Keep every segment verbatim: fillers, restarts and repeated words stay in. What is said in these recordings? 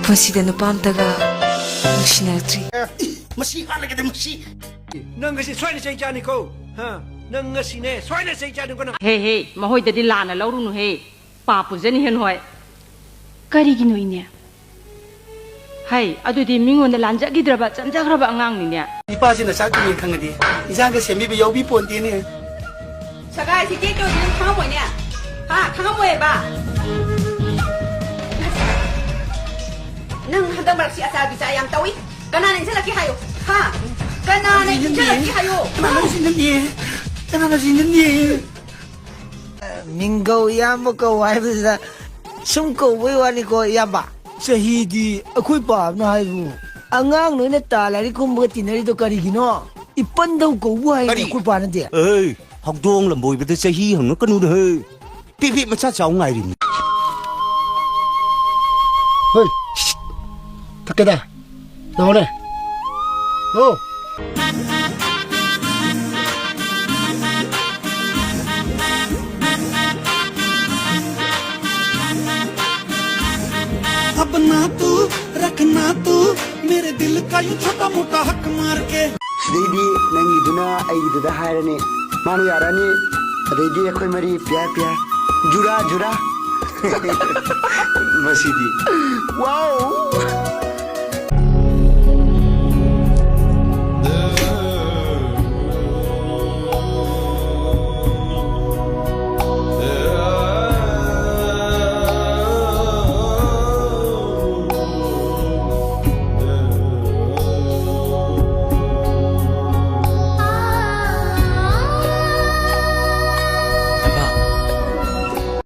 ꯃꯁꯤꯗ ꯅꯨꯄꯥ ꯑꯝꯇꯒ ꯅꯨꯡꯁꯤꯅꯔꯛꯇ꯭ꯔꯤ꯫ ꯃꯁꯤ ꯍꯥꯠꯂꯒꯦꯗ, ꯃꯁꯤ꯫ ꯅꯪ ꯉꯁꯤ ꯁꯣꯏꯅ ꯆꯩ ꯆꯥꯅꯤꯀꯣ꯫ ꯍꯥ? ꯅꯪ ꯉꯁꯤꯅꯦ ꯁꯣꯏꯅ ꯆꯩ ꯆꯥꯅꯤꯀꯣ ꯅꯪ꯫ ꯍꯦ, ꯍꯦ, ꯃꯈꯣꯏꯗꯗꯤ ꯂꯥꯟꯅ ꯂꯧꯔꯨꯅꯨꯍꯦ꯫ ꯄꯥꯞ ꯄꯨꯖꯅꯤ ꯍꯦꯟ ꯍꯣꯏ꯫ ꯀꯔꯤꯒꯤꯅꯣ ꯏꯅꯦ? ꯍꯩ, ꯑꯗꯨꯗꯤ ꯃꯤꯉꯣꯟꯗ ꯂꯥꯟꯖꯈꯤꯗ꯭ꯔꯕ, ꯆꯟꯖꯈ꯭ꯔꯕ ꯑꯉꯥꯡꯅꯤꯅꯦ꯫ ꯏꯄꯥꯁꯤꯅ ꯆꯥꯛ ꯊꯣꯡꯉꯦ ꯈꯪꯉꯗꯤ ꯏꯟꯁꯥꯡꯒ ꯁꯦꯝꯕꯤꯕ ꯌꯥꯎꯕꯤ ꯄꯣꯟꯇꯦꯅꯦ꯫ ꯁꯒꯥꯏꯁꯤ ꯀꯦꯛ ꯇꯧꯔꯤꯁꯤ ꯅꯪ ꯈꯪꯉꯝꯃꯣꯏꯅꯦ? ꯍꯥ? ꯈꯪꯉꯝꯃꯣꯏꯕ? ꯅꯪ ꯍꯟꯗꯛ ꯃꯔꯛꯁꯤ ꯑꯆꯥꯔ ꯕꯤꯆꯥꯔ ꯌꯥꯝ ꯇꯧꯏ꯫ ꯀꯅꯥꯅ ꯏꯟꯁꯤꯜꯂꯛꯀꯦ ꯍꯥꯏꯌꯨ? ꯍꯥ? ꯀꯅꯥꯅ ꯏꯟꯁꯤꯜꯂꯛꯀꯦ ꯍꯥꯏꯌꯨ? ꯀꯅꯥꯅ ꯏꯟꯁꯤꯜꯂꯛꯀꯦ? ꯀꯅꯥꯅ ꯏꯟꯁꯤꯜꯂꯛꯀꯦ? ꯃꯤꯡ ꯀꯧ, ꯏꯌꯥꯝꯕ ꯀꯧ ꯍꯥꯏꯕꯁꯤꯗ ꯁꯨꯝ ꯀꯧꯕꯩ ꯋꯥꯅꯤꯀꯣ, ꯏꯌꯥꯝꯕ꯫ ꯆꯍꯤꯗꯤ ꯑꯩꯈꯣꯏ ꯄꯥꯕꯅ ꯍꯥꯏꯕꯨ ꯑꯉꯥꯡ ꯅꯣꯏꯅ ꯇꯥ ꯂꯥꯏꯔꯤꯛ ꯀꯨꯝꯕꯒ ꯇꯤꯟꯅꯔꯤꯗꯣ ꯀꯔꯤꯒꯤꯅꯣ? ꯏꯄꯟꯗꯧ ꯀꯧꯕ ꯍꯥꯏꯅꯤ ꯀꯔꯤ? ꯑꯩꯈꯣꯏ ꯄꯥꯅꯗꯤ꯫ ꯑꯦ, ꯍꯧꯗꯣꯡ ꯂꯝꯕꯣꯏꯕꯗ ꯆꯍꯤ ꯍꯪꯉꯛꯀꯅꯨꯗ ꯍꯦ꯫ ꯄꯤꯛ ꯄꯤꯛ ꯃꯆꯥ ꯆꯥꯎ ꯉꯥꯏꯔꯤꯕꯅꯤ꯫ ꯍꯣꯏ, ꯊꯛꯀꯦꯗ꯫ ꯂꯥꯛꯑꯣꯅꯦ꯫ ꯂꯥꯛꯑꯣ꯫ अपना तू रखना तू मेरे दिल का यूं छोटा मोटा हक मार के। ꯁꯤꯗꯩꯗꯤ ꯅꯪꯒꯤꯗꯨꯅ ꯑꯩꯒꯤꯗꯨꯗ ꯍꯥꯏꯔꯅꯤ, ꯃꯥꯅ ꯌꯥꯔꯛꯑꯅꯤ꯫ ꯑꯗꯩꯗꯤ ꯑꯩꯈꯣꯏ ꯃꯔꯤ ꯄꯤꯌꯥꯔ ꯄꯤꯌꯥꯔ, ꯖꯨꯔꯥ ꯖꯨꯔꯥ꯫ ꯃꯁꯤꯗꯤ꯫ ꯋꯥꯎ!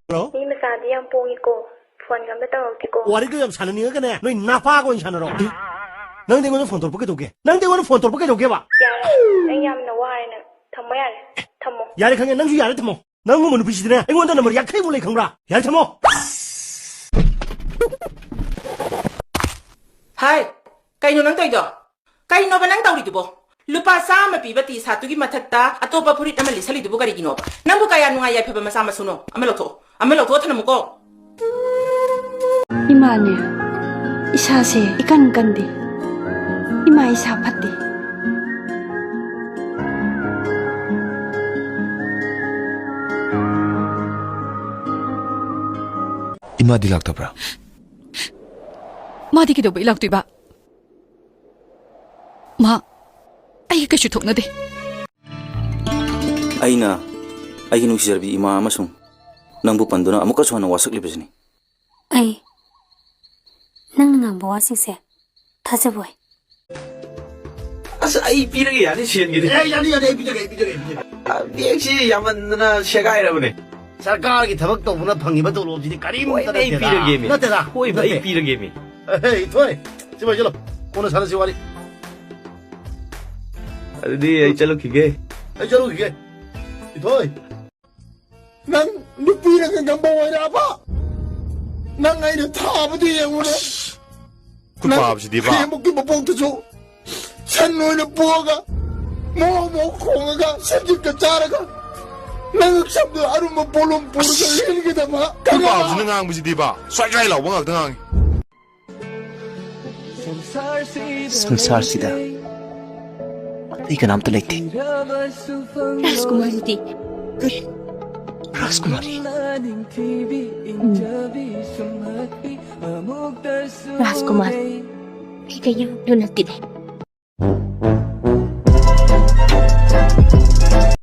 ꯍꯜꯂꯣ? ꯃꯤ ꯃꯆꯥꯗꯤ ꯌꯥꯝ ꯄꯣꯡꯉꯤꯀꯣ꯫ ꯐꯣꯟꯒ ꯑꯝꯇ ꯇꯧꯔꯛꯇꯦꯀꯣ꯫ ꯋꯥꯔꯤꯗꯣ ꯌꯥꯝ ꯁꯥꯟꯅꯅꯤꯡꯉꯒꯅꯦ, ꯅꯣꯏ ꯅꯄꯥꯒ ꯑꯣꯏꯅ ꯁꯥꯟꯅꯔꯣ꯫ ꯅꯪꯗꯤ ꯑꯩꯉꯣꯟꯗ ꯐꯣꯟ ꯇꯧꯔꯛꯄ ꯀꯩꯗꯧꯒꯦ? ꯅꯪꯗꯤ ꯑꯩꯉꯣꯟꯗ ꯐꯣꯟ ꯇꯧꯔꯛꯄ ꯀꯩꯗꯧꯒꯦꯕ? ꯌꯥꯔꯦ, ꯑꯩ ꯌꯥꯝꯅ ꯋꯥꯔꯦ ꯅꯪ꯫ ꯊꯝꯃꯣ ꯌꯥꯔꯦ꯫ ꯊꯝꯃꯣ꯫ ꯌꯥꯔꯦ ꯈꯪꯉꯦ, ꯅꯪꯁꯨ ꯌꯥꯔꯦ ꯊꯝꯃꯣ꯫ ꯅꯪꯒꯨꯝꯕ ꯅꯨꯄꯤꯁꯤꯗꯤꯅꯦ ꯑꯩꯉꯣꯟꯗ ꯅꯝꯕꯔ ꯌꯥꯡꯈꯩꯃꯨꯛ ꯂꯩ ꯈꯪꯕ꯭ꯔꯥ? ꯌꯥꯔꯦ ꯊꯝꯃꯣ꯫ ꯍꯥꯏ, ꯀꯩꯅꯣ ꯅꯪ ꯇꯧꯔꯤꯗꯣ? ꯀꯩꯅꯣꯕ ꯅꯪ ꯇꯧꯔꯤꯗꯨꯕꯣ? ꯂꯨꯄꯥ ꯆꯥꯝꯃ ꯄꯤꯕ ꯇꯤ ꯁꯥꯔꯠꯇꯨꯒꯤ ꯃꯊꯛꯇ ꯑꯇꯣꯞꯄ ꯐꯨꯔꯤꯠ ꯑꯃ ꯂꯤꯠꯁꯜꯂꯤꯗꯨꯕꯨ ꯀꯔꯤꯒꯤꯅꯣꯕ? ꯅꯪꯕꯨ ꯀꯌꯥ ꯅꯨꯡꯉꯥꯏ ꯌꯥꯏꯐꯕ ꯃꯆꯥ ꯃꯁꯨꯅꯣ? ꯑꯃ ꯂꯧꯊꯣꯛꯑꯣ꯫ ꯑꯃ ꯂꯧꯊꯣꯛꯑꯣ ꯊꯅꯝꯃꯨꯀꯣ꯫ ꯏꯃꯥꯅꯦ, ꯏꯁꯥꯁꯦ ꯏꯀꯟ ꯀꯟꯗꯦ꯫ ꯏꯃꯥ ꯏꯁꯥ ꯐꯠꯇꯦ꯫ ꯏꯃꯥꯗꯤ ꯂꯥꯛꯇꯕ꯭ꯔꯥ? ꯃꯥꯗꯤ ꯀꯩꯗꯧꯕꯩ ꯂꯥꯛꯇꯣꯏꯕ? ꯃꯥ ꯑꯩꯒ ꯀꯩꯁꯨ ꯊꯣꯛꯅꯗꯦ꯫ ꯑꯩꯅ ꯑꯩꯒꯤ ꯅꯨꯡꯁꯤꯖꯔꯕꯤ ꯏꯃꯥ ꯑꯃꯁꯨꯡ ꯅꯪꯕꯨ ꯄꯟꯗꯨꯅ ꯑꯃꯨꯛꯀꯁꯨ ꯍꯟꯅ ꯋꯥꯁꯛꯂꯤꯕꯁꯤꯅꯤ꯫ ꯑꯩ ꯅꯪꯅ ꯉꯥꯡꯕ ꯋꯥꯁꯤꯡꯁꯦ ꯊꯥꯖꯕ ꯑꯣꯏ꯫ ꯑꯁ, ꯑꯩ ꯄꯤꯔꯒꯦ, ꯌꯥꯅꯤ, ꯁꯦꯟꯒꯤꯗꯤ꯫ ꯑꯦ, ꯌꯥꯅꯤ, ꯌꯥꯅꯤ, ꯑꯩ ꯄꯤꯖꯒꯦ, ꯑꯩ ꯄꯤꯖꯒꯦ, ꯑꯩ ꯄꯤꯖꯒꯦ꯫ ꯑ, ꯕꯦꯒꯁꯤ ꯌꯥꯝꯃꯟꯗꯅ ꯁꯦꯒꯥꯏꯔꯕꯅꯦ꯫ ꯁꯔꯀꯥꯔꯒꯤ ꯊꯕꯛ ꯇꯧꯕꯅ ꯐꯪꯉꯤꯕ ꯇꯣꯂꯣꯞꯁꯤꯗꯤ ꯀꯔꯤꯝꯇ ꯍꯣꯏꯅꯦ, ꯑꯩ ꯅꯠꯇꯦꯗ꯫ ꯄꯤꯔꯒꯦꯃꯤ꯫ ꯅꯠꯇꯦꯗ, ꯍꯣꯏ, ꯑꯩ ꯅꯠꯇꯦ꯫ ꯄꯤꯔꯒꯦꯃꯤ꯫ ꯑꯦ, ꯏꯊꯣꯏ, ꯁꯤ ꯄꯥꯏꯁꯤꯜꯂꯣ꯫ ꯀꯣꯟꯅ ꯁꯥꯟꯅꯁꯤ ꯋꯥꯔꯤ꯫ ꯑꯗꯨꯗꯤ ꯑꯩ ꯆꯠꯂꯨꯈꯤꯒꯦ꯫ ꯑꯩ ꯆꯠꯂꯨꯈꯤꯒꯦ꯫ ꯏꯊꯣꯏ꯫ ꯅꯪ ꯅꯨꯄꯤꯅ ꯉꯝꯕ ꯑꯣꯏꯔꯛꯑꯕ? ꯅꯪ ꯑꯩꯅ ꯊꯥꯕꯗꯨ ꯌꯦꯡꯉꯨꯅꯦ꯫ ꯈꯨꯠ ꯅꯪ ꯄꯥꯕꯁꯤꯗꯤꯕ꯫ ꯍꯌꯦꯡꯃꯨꯛꯀꯤ ꯃꯄꯣꯛꯇꯁꯨ ꯁꯟ ꯑꯣꯏꯅ ꯄꯣꯛꯑꯒ, ꯃꯣ ꯃꯣ ꯈꯣꯡꯉꯒ, ꯁꯖꯤꯛꯀ ꯆꯥꯔꯒ, ꯅꯪ ꯁꯝꯗꯨ ꯑꯔꯨꯝꯕ ꯄꯣꯠꯂꯨꯝ ꯄꯨꯔꯒ ꯂꯦꯟꯒꯗꯕ ꯈꯨꯠ ꯄꯥꯕꯁꯤꯅ ꯉꯥꯡꯕꯁꯤꯗꯤꯕ, ꯁ꯭ꯋꯥꯏ ꯁ꯭ꯋꯥꯏ ꯂꯥꯎꯕ ꯉꯥꯛꯇ ꯉꯥꯡꯉꯤ꯫ ꯁꯪꯁꯥꯔꯁꯤꯗ ꯑꯇꯩ ꯀꯅꯥꯝꯇ ꯂꯩꯇꯦ꯫ ꯔꯥꯖꯀꯨꯃꯥꯔꯤꯗꯤ? ꯔꯥꯖꯀꯨꯃꯥꯔꯤ? ꯎꯝ꯫ ꯔꯥꯖꯀꯨꯃꯥꯔꯤ, ꯑꯩꯒ ꯌꯥꯝ ꯂꯨꯅ ꯇꯤꯟꯅꯩ꯫